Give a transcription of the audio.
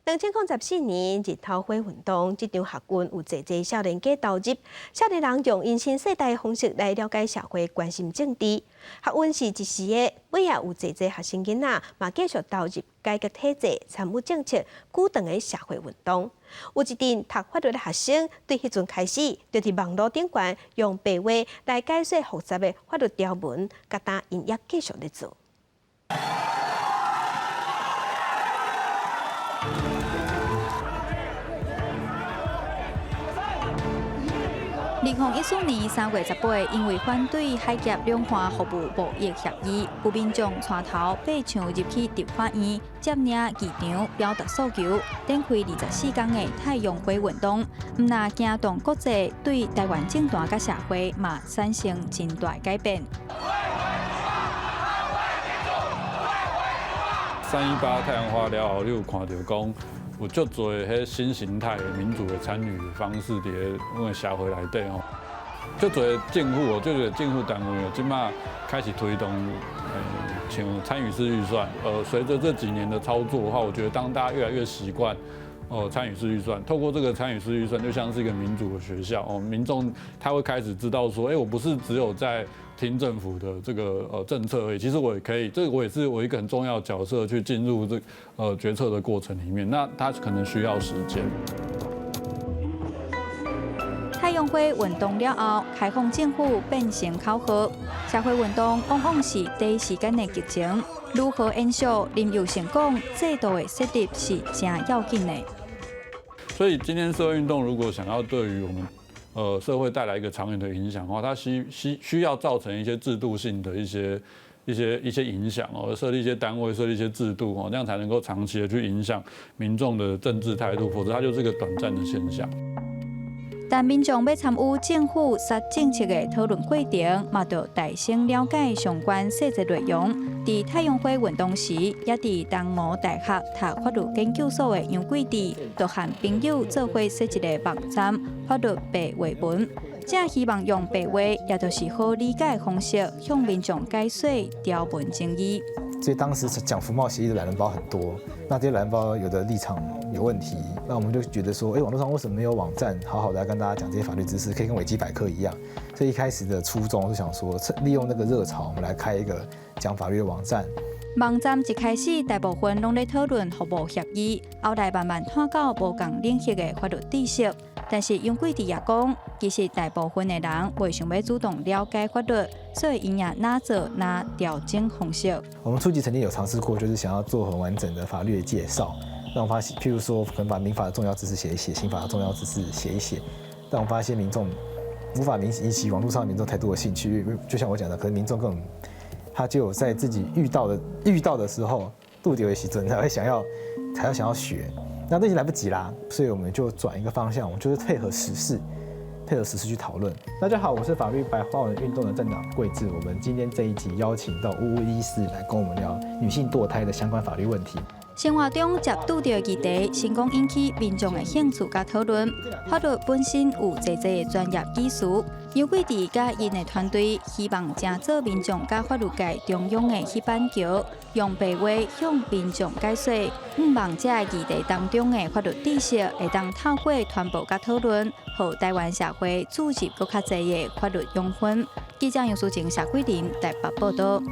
2014年日頭花運動，這場學運有濟濟少年家投入，少年人用𪜶新世代的方式來了解社會，關心政治。學運是一時的，尾仔有濟濟學生囡仔嘛繼續投入改革體制、參與政策、舉動的社會運動。有一陣讀法律的學生，對彼陣開始，就佇網路頂懸用白話來解說複雜的法律條文，佮今𪜶也繼續咧做。2014年3月18，因為反對海峽兩岸服務貿易協議，有民眾帶頭爬牆入去立法院，佔領議場，表達訴求，展開24工的太陽花運動。毋但驚動國際，對台灣政壇佮社會嘛產生真大改變。 318太陽花了後，你有看著講有足濟彼新形態的民主的參與方式佇咧阮的社會內底吼，足濟政府哦，足濟政府單位哦，這馬開始推動，像參與式預算。隨著這幾年的操作的話，我覺得當大家越來越習慣，哦，參與式預算，透過這個參與式預算，就像是一個民主的學校哦，民眾他會開始知道說，欸，我不是只有在聽政府的這個政策而已，其實我也可以，這個我也是我一個很重要的角色去進入這決策的過程裡面，那他可能需要時間。太陽花運動了後，開放政府變成口號，社會運動往往是短時間的激情，如何延續？林祐誠講，制度的設立是誠要緊的。所以今天社會運動如果想要對於我們社會帶來一個長遠的影響的話，它需要造成一些制度性的一些影響哦，設立一些單位，設立一些制度哦，這樣才能夠長期的去影響民眾的政治態度，否則它就是一個短暫的現象。但民眾欲參與政府設政策的討論過程，嘛著大聲了解相關細節內容。佇太陽花運動時，也佇東吳大學讀法律研究所的楊貴智，就和朋友做伙設一個網站法律白話文，正希望用白話，也就是好理解的方式，向民眾解說條文爭議。所以當時講服貿協議的懶人包很多，那這些懶人包有的立場有問題，那我們就覺得說，欸，網絡上為什麼沒有網站好好的來跟大家講這些法律知識，可以跟維基百科一樣？所以一開始的初衷是想說，利用那個熱潮，我們來開一個講法律的網站。網站一開始，大部分攏咧討論服務協議，後來慢慢拓到無仝領域的法律知識。但是楊貴智也講，其實大部分的人袂想欲主動了解法律，所以𪜶也若做若調整方式。我們初期曾經有嘗試過，就是想要做很完整的法律的介紹，但我發現，譬如說，可能把民法的重要知識寫一寫，刑法的重要知識寫一寫，但我發現民眾無法引起網絡上民眾太多的興趣，因為就像我講的，可能民眾根本他就有在自己遇到的時候，拄著的時陣才會想要學。那那已經來不及啦，所以我們就轉一個方向，我們就是配合時事，配合時事去討論。大家好，我是法律白話文運動的站長貴智，我們今天這一集邀請到烏烏醫師來跟我們聊女性墮胎的相關法律問題。生活中接觸著的議題，成功引起民眾的興趣佮討論。法律本身有濟濟的專業技術，楊貴智佮𪜶的團隊希望成做民眾佮法律界中央的彼板橋，用白話向民眾解說，向望這个議題當中的法律知識，會當透過傳播佮討論，予台灣社會注入閣較濟的法律養分。記者楊淑靜、謝桂林台北報導。